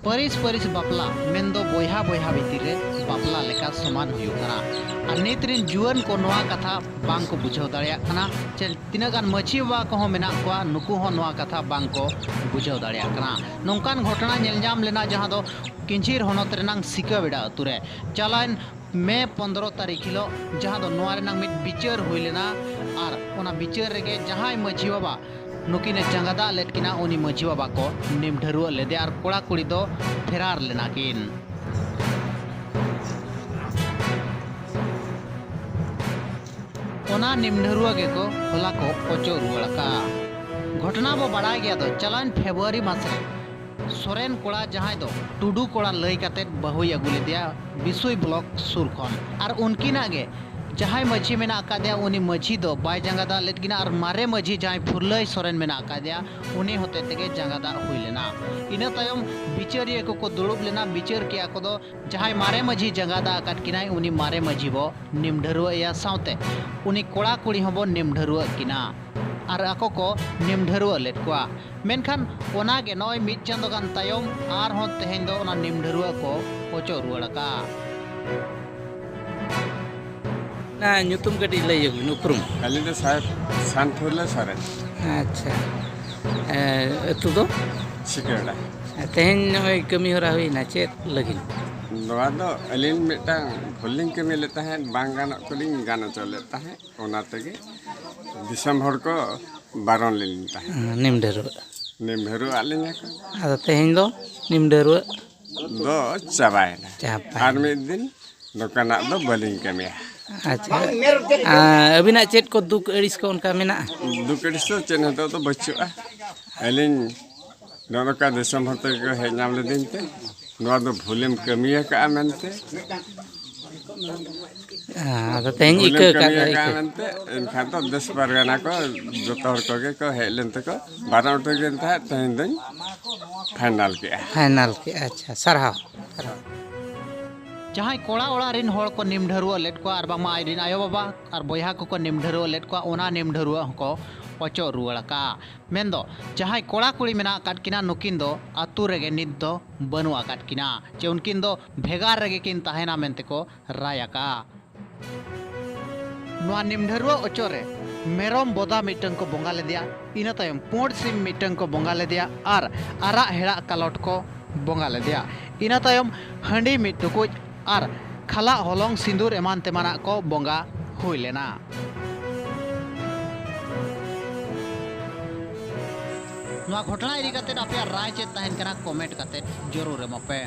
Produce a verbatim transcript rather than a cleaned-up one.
ᱯᱟᱹᱨᱤᱥ ᱯᱟᱹᱨᱤᱥ ᱵᱟᱯᱞᱟ ᱢᱮᱱᱫᱚ ᱵᱚᱭᱦᱟ ᱵᱚᱭᱦᱟ ᱵᱷᱤᱛᱤᱨ ᱨᱮ ᱵᱟᱯᱞᱟ ᱞᱮᱠᱟ ᱥᱚᱢᱟᱱ ᱦᱩᱭᱩᱜ ᱠᱟᱱᱟ᱾ ᱟᱨ ᱱᱤᱛ ᱨᱤᱱ ᱡᱩᱣᱟᱹᱱ ᱠᱚ ᱱᱚᱣᱟ ᱠᱟᱛᱷᱟ ᱵᱟᱝ ᱠᱚ ᱵᱩᱡᱷᱟᱹᱣ ᱫᱟᱲᱮᱭᱟᱜ ᱠᱟᱱᱟ᱾ ᱪᱮ ᱛᱤᱱᱟᱹᱜ ᱜᱟᱱ ᱢᱟᱹᱡᱷᱤ ᱵᱟᱵᱟ ᱠᱚᱦᱚᱸ ᱢᱮᱱᱟᱜ ᱠᱚᱣᱟ, ᱱᱩᱠᱩ ᱦᱚᱸ ᱱᱚᱣᱟ ᱠᱟᱛᱷᱟ ᱵᱟᱝ ᱠᱚ ᱵᱩᱡᱷᱟᱹᱣ ᱫᱟᱲᱮᱭᱟᱜ ᱠᱟᱱᱟ᱾ ᱱᱚᱝᱠᱟᱱ ᱜᱷᱚᱴᱚᱱᱟ ᱧᱮᱞ ᱧᱟᱢ ᱞᱮᱱᱟ, ᱡᱟᱦᱟᱸ ᱫᱚ ᱠᱤᱧᱡᱷᱤᱨ ᱦᱚᱱᱚᱛ ᱨᱮᱱᱟᱝ ᱥᱤᱠᱟᱹᱵᱮᱲᱟ ᱟᱹᱛᱩ ᱨᱮ ᱪᱟᱞᱟᱣᱮᱱ ᱢᱮ ᱯᱚᱱᱫᱽᱨᱚ ᱛᱟᱹᱨᱤᱠᱷ ᱦᱤᱞᱳᱜ, ᱡᱟᱦᱟᱸ ᱫᱚ ᱱᱚᱣᱟ ᱨᱮᱱᱟᱜ ᱢᱤᱫ ᱵᱤᱪᱟᱹᱨ ᱦᱩᱭ ᱞᱮᱱᱟ᱾ ᱟᱨ ᱚᱱᱟ ᱵᱤᱪᱟᱹᱨ ᱨᱮᱜᱮ ᱡᱟᱦᱟᱸᱭ ᱢᱟᱹᱡᱷᱤ ᱵᱟᱵᱟ ᱱᱩᱠᱤᱱᱮ ᱡᱟᱸᱜᱟ ᱫᱟᱜ ᱞᱮᱫ ᱠᱤᱱᱟ, ᱩᱱᱤ ᱢᱟᱹᱡᱷᱤ ᱵᱟᱵᱟ ᱠᱚ ᱱᱤᱢ ᱰᱷᱟᱹᱨᱣᱟᱹᱜ ᱞᱮᱫᱮᱭᱟ ᱟᱨ ᱠᱚᱲᱟ ᱠᱩᱲᱤ ᱫᱚ ᱯᱷᱮᱨᱟᱨ ᱞᱮᱱᱟ ᱠᱤᱱ᱾ ᱚᱱᱟ ᱱᱤᱢ ᱰᱷᱟᱹᱨᱣᱟᱹ ᱜᱮᱠᱚ ᱦᱚᱞᱟ ᱠᱚ ᱚᱪᱚᱜ ᱨᱩᱣᱟᱹᱲ ᱟᱠᱟᱫᱼᱟ᱾ ᱜᱷᱚᱴᱚᱱᱟ ᱵᱚ ᱵᱟᱲᱟᱭ ᱜᱮᱭᱟ ᱫᱚ, ᱪᱟᱞᱟᱣᱮᱱ ᱯᱷᱮᱵᱽᱨᱩᱣᱟᱨᱤ ᱢᱟᱥ ᱨᱮ ᱥᱚᱨᱮᱱ ᱠᱚᱲᱟ, ᱡᱟᱦᱟᱸᱭ ᱫᱚ ᱴᱩᱰᱩ ᱠᱚᱲᱟ ᱞᱟᱹᱭ ᱠᱟᱛᱮᱫ ᱵᱟᱹᱦᱩᱭ ᱟᱹᱜᱩ ᱞᱮᱫᱮᱭᱟ ᱵᱤᱥᱩᱭ ᱵᱞᱚᱠ ᱥᱩᱨ ᱠᱷᱚᱱ, ᱟᱨ ᱩᱱᱠᱤᱱᱟᱜ ᱜᱮ ᱡᱟᱦᱟᱸᱭ ᱢᱟᱹᱡᱷᱤ ᱢᱮᱱᱟᱜ ᱟᱠᱟᱫᱮᱭᱟ, ᱩᱱᱤ ᱢᱟᱹᱡᱷᱤ ᱫᱚ ᱵᱟᱭ ᱡᱟᱸᱜᱟ ᱫᱟᱜ ᱞᱮᱫ ᱠᱤᱱᱟ ᱟᱨ ᱢᱟᱨᱮ ᱢᱟᱹᱡᱷᱤ ᱡᱟᱦᱟᱸᱭ ᱯᱷᱩᱨᱞᱟᱹᱭ ᱥᱚᱨᱮᱱ ᱢᱮᱱᱟᱜ ᱟᱠᱟᱫᱮᱭᱟ, ᱩᱱᱤ ᱦᱚᱛᱮ ᱛᱮᱜᱮ ᱡᱟᱸᱜᱟ ᱫᱟᱜ ᱦᱩᱭ ᱞᱮᱱᱟ᱾ ᱤᱱᱟᱹ ᱛᱟᱭᱚᱢ ᱵᱤᱪᱟᱹᱨᱤᱭᱟᱹ ᱠᱚᱠᱚ ᱫᱩᱲᱩᱵ ᱞᱮᱱᱟ, ᱵᱤᱪᱟᱹᱨ ᱠᱮᱜᱼᱟ ᱠᱚ ᱫᱚ ᱡᱟᱦᱟᱸᱭ ᱢᱟᱨᱮ ᱢᱟᱹᱡᱷᱤ ᱡᱟᱸᱜᱟ ᱫᱟᱜ ᱟᱠᱟᱫ ᱠᱤᱱᱟᱭ, ᱩᱱᱤ ᱢᱟᱨᱮ ᱢᱟᱹᱡᱷᱤ ᱵᱚ ᱱᱤᱢ ᱰᱷᱟᱹᱨᱣᱟᱹᱜ ᱮᱭᱟ, ᱥᱟᱶᱛᱮ ᱩᱱᱤ ᱠᱚᱲᱟ ᱠᱩᱲᱤ ᱦᱚᱸᱵᱚ ᱱᱤᱢ ᱰᱷᱟᱹᱨᱣᱟᱹᱜ ᱠᱤᱱᱟ᱾ ᱟᱨ ᱟᱠᱚ ᱠᱚ ᱱᱤᱢ ᱰᱷᱟᱹᱨᱣᱟᱹᱜ ᱞᱮᱫ ᱠᱚᱣᱟ᱾ ᱢᱮᱱᱠᱷᱟᱱ ᱚᱱᱟ ᱜᱮ ᱱᱚᱜᱼᱚᱭ ᱢᱤᱫ ᱪᱟᱸᱫᱚ ᱜᱟᱱ ᱛᱟᱭᱚᱢ ᱟᱨᱦᱚᱸ ᱛᱮᱦᱮᱧ ᱫᱚ ᱚᱱᱟ ᱱᱤᱢ ᱰᱷᱟᱹᱨᱣᱟᱹᱜ ᱠᱚ ᱚᱪᱚᱜ ᱨᱩᱣᱟᱹᱲ ᱟᱠᱟᱫᱼᱟ᱾ ᱚᱱᱟ ᱧᱩᱛᱩᱢ ᱠᱟᱹᱴᱤᱡ ᱞᱟᱹᱭ ᱧᱚᱜ ᱵᱤᱱ, ᱩᱯᱨᱩᱢ᱾ ᱟᱹᱞᱤᱧ ᱫᱚ ᱥᱟᱦᱮᱵᱽ ᱥᱟᱱᱯᱷᱩᱨᱞᱟᱹ ᱥᱚᱨᱮᱱ᱾ ᱟᱪᱪᱷᱟ᱾ ᱮ, ᱟᱹᱛᱩ ᱫᱚ? ᱥᱤᱠᱟᱹᱲᱟ᱾ ᱛᱮᱦᱮᱧ ᱱᱚᱜᱼᱚᱭ ᱠᱟᱹᱢᱤ ᱦᱚᱨᱟ ᱦᱩᱭᱱᱟ, ᱪᱮᱫ ᱞᱟᱹᱜᱤᱫ? ᱱᱚᱣᱟ ᱫᱚ ᱟᱹᱞᱤᱧ ᱢᱤᱫᱴᱟᱝ ᱵᱷᱩᱞ ᱞᱤᱧ ᱠᱟᱹᱢᱤ ᱞᱮᱫ ᱛᱟᱦᱮᱸᱫ, ᱵᱟᱝ ᱜᱟᱱᱚᱜ ᱠᱚᱞᱤᱧ ᱜᱟᱱ ᱦᱚᱪᱚ ᱞᱮᱫ ᱛᱟᱦᱮᱸᱫ, ᱚᱱᱟ ᱛᱮᱜᱮ ᱫᱤᱥᱚᱢ ᱦᱚᱲ ᱠᱚ ᱵᱟᱨᱚᱱ ᱞᱤᱧ ᱛᱟᱦᱮᱸᱫ᱾ ᱦᱮᱸ, ᱱᱤᱢ ᱰᱷᱟᱹᱨᱣᱟᱹᱜ᱾ ᱱᱤᱢ ᱰᱷᱟᱹᱨᱣᱟᱹᱜ ᱟᱹᱞᱤᱧ ᱟᱠᱚ᱾ ᱟᱫᱚ ᱛᱮᱦᱮᱧ ᱫᱚ ᱱᱤᱢ ᱰᱷᱟᱹᱨᱣᱟᱹᱜ ᱫᱚ ᱪᱟᱵᱟᱭᱮᱱᱟ᱾ ᱪᱟᱵᱟᱭᱮᱱᱟ᱾ ᱟᱨ ᱢᱤᱫ ᱫᱤᱱ ᱱᱚᱝᱠᱟᱱᱟᱜ ᱫᱚ ᱵᱟᱹᱞᱤᱧ ᱠᱟᱹᱢᱤᱭᱟ᱾ ᱟᱪᱪᱷᱟ᱾ ᱟᱨ ᱟᱹᱵᱤᱱᱟᱜ ᱪᱮᱫ ᱠᱚ ᱫᱩᱠ ᱟᱹᱲᱤᱥ ᱠᱚ ᱚᱱᱠᱟ ᱢᱮᱱᱟᱜᱼᱟ? ᱫᱩᱠ ᱟᱹᱲᱤᱥ ᱫᱚ ᱪᱮᱫ ᱦᱚᱸ ᱱᱤᱛᱚᱜ ᱫᱚ ᱵᱟᱹᱪᱩᱜᱼᱟ᱾ ᱟᱹᱞᱤᱧ ᱱᱚᱜᱼᱚ ᱱᱚᱝᱠᱟ ᱫᱤᱥᱚᱢ ᱦᱚᱲ ᱛᱮᱜᱮ ᱠᱚ ᱦᱮᱡ ᱧᱟᱢ ᱞᱤᱫᱤᱧ ᱛᱮ, ᱱᱚᱣᱟ ᱫᱚ ᱵᱷᱩᱞᱮᱢ ᱠᱟᱹᱢᱤ ᱟᱠᱟᱫᱼᱟ ᱢᱮᱱᱛᱮ᱾ ᱦᱮᱸ, ᱟᱫᱚ ᱛᱮᱦᱮᱧ ᱵᱷᱩᱞᱮᱢ ᱤᱠᱟᱹ ᱠᱟᱹᱢᱤ ᱠᱟᱜ ᱟᱠᱟᱫᱼᱟ ᱟᱹᱭᱠᱟᱹ᱾ ᱢᱮᱱᱛᱮ, ᱮᱱᱠᱷᱟᱱ ᱫᱚ ᱫᱮᱥ ᱯᱟᱨᱜᱟᱱᱟ ᱠᱚ ᱡᱚᱛᱚ ᱦᱚᱲ ᱠᱚᱜᱮ ᱠᱚ ᱦᱮᱡ ᱞᱮᱱ ᱛᱮᱠᱚ ᱵᱟᱨᱚ ᱩᱛᱟᱹᱨ ᱠᱤᱱ ᱛᱟᱦᱮᱸᱫ, ᱛᱮᱦᱮᱧ ᱫᱚᱧ ᱯᱷᱟᱭᱱᱟᱞ ᱠᱮᱜᱼᱟ᱾ ᱯᱷᱟᱭᱱᱟᱞ ᱠᱮᱜᱼᱟ, ᱟᱪᱪᱷᱟ, ᱥᱟᱨᱦᱟᱣ᱾ ᱡᱟᱦᱟᱸᱭ ᱠᱚᱲᱟ ᱚᱲᱟᱜ ᱨᱤᱱ ᱦᱚᱲ ᱠᱚ ᱱᱤᱢ ᱰᱷᱟᱹᱨᱣᱟᱹᱜ ᱞᱮᱫ ᱠᱚᱣᱟ ᱟᱨ ᱵᱟᱝᱢᱟ ᱟᱡ ᱨᱤᱱ ᱟᱭᱳᱼᱵᱟᱵᱟ ᱟᱨ ᱵᱚᱭᱦᱟ ᱠᱚᱠᱚ ᱱᱤᱢ ᱰᱷᱟᱹᱨᱣᱟᱹᱜ ᱞᱮᱫ ᱠᱚᱣᱟ, ᱚᱱᱟ ᱱᱤᱢ ᱰᱷᱟᱹᱨᱣᱟᱹᱜ ᱦᱚᱸᱠᱚ ᱚᱪᱚᱜ ᱨᱩᱣᱟᱹᱲ ᱟᱠᱟᱫᱼᱟ᱾ ᱢᱮᱱᱫᱚ ᱡᱟᱦᱟᱸᱭ ᱠᱚᱲᱟ ᱠᱩᱲᱤ ᱢᱮᱱᱟᱜ ᱟᱠᱟᱫ ᱠᱤᱱᱟ, ᱱᱩᱠᱤᱱ ᱫᱚ ᱟᱹᱛᱩ ᱨᱮᱜᱮ ᱱᱤᱛ ᱫᱚ ᱵᱟᱹᱱᱩᱜ ᱟᱠᱟᱫ ᱠᱤᱱᱟ, ᱪᱮ ᱩᱱᱠᱤᱱ ᱫᱚ ᱵᱷᱮᱜᱟᱨ ᱨᱮᱜᱮ ᱠᱤᱱ ᱛᱟᱦᱮᱱᱟ ᱢᱮᱱᱛᱮ ᱠᱚ ᱨᱟᱭ ᱟᱠᱟᱫᱼᱟ᱾ ᱱᱚᱣᱟ ᱱᱤᱢᱰᱷᱟᱹᱨᱩᱣᱟᱹ ᱚᱪᱚᱜ ᱨᱮ ᱢᱮᱨᱚᱢ ᱵᱚᱫᱟ ᱢᱤᱫᱴᱟᱝ ᱠᱚ ᱵᱚᱸᱜᱟ ᱞᱮᱫᱮᱭᱟ, ᱤᱱᱟᱹ ᱛᱟᱭᱚᱢ ᱯᱩᱸᱰ ᱥᱤᱢ ᱢᱤᱫᱴᱟᱝ ᱠᱚ ᱵᱚᱸᱜᱟ ᱞᱮᱫᱮᱭᱟ ᱟᱨ ᱟᱨᱟᱜ ᱦᱮᱲᱟᱜ ᱠᱟᱞᱚᱴ ᱠᱚ ᱵᱚᱸᱜᱟ ᱞᱮᱫᱮᱭᱟ᱾ ᱤᱱᱟᱹ ᱛᱟᱭᱚᱢ ᱦᱟᱺᱰᱤ ᱢᱤᱫ ᱴᱩᱠᱩᱡ ᱟᱨ ᱠᱷᱟᱞᱟᱜ ᱦᱚᱞᱚᱝ ᱥᱤᱸᱫᱩᱨ ᱮᱢᱟᱱ ᱛᱮᱢᱟᱱᱟᱜ ᱠᱚ ᱵᱚᱸᱜᱟ ᱦᱩᱭ ᱞᱮᱱᱟ᱾ ᱱᱚᱣᱟ ᱜᱷᱚᱴᱚᱱᱟ ᱤᱫᱤ ᱠᱟᱛᱮ ᱟᱯᱮᱭᱟᱜ ᱨᱟᱭ ᱪᱮᱫ ᱛᱟᱦᱮᱱ ᱠᱟᱱᱟ, ᱠᱚᱢᱮᱱᱴ ᱠᱟᱛᱮ ᱡᱚᱨᱩᱨ ᱮᱢᱚᱜ ᱯᱮ᱾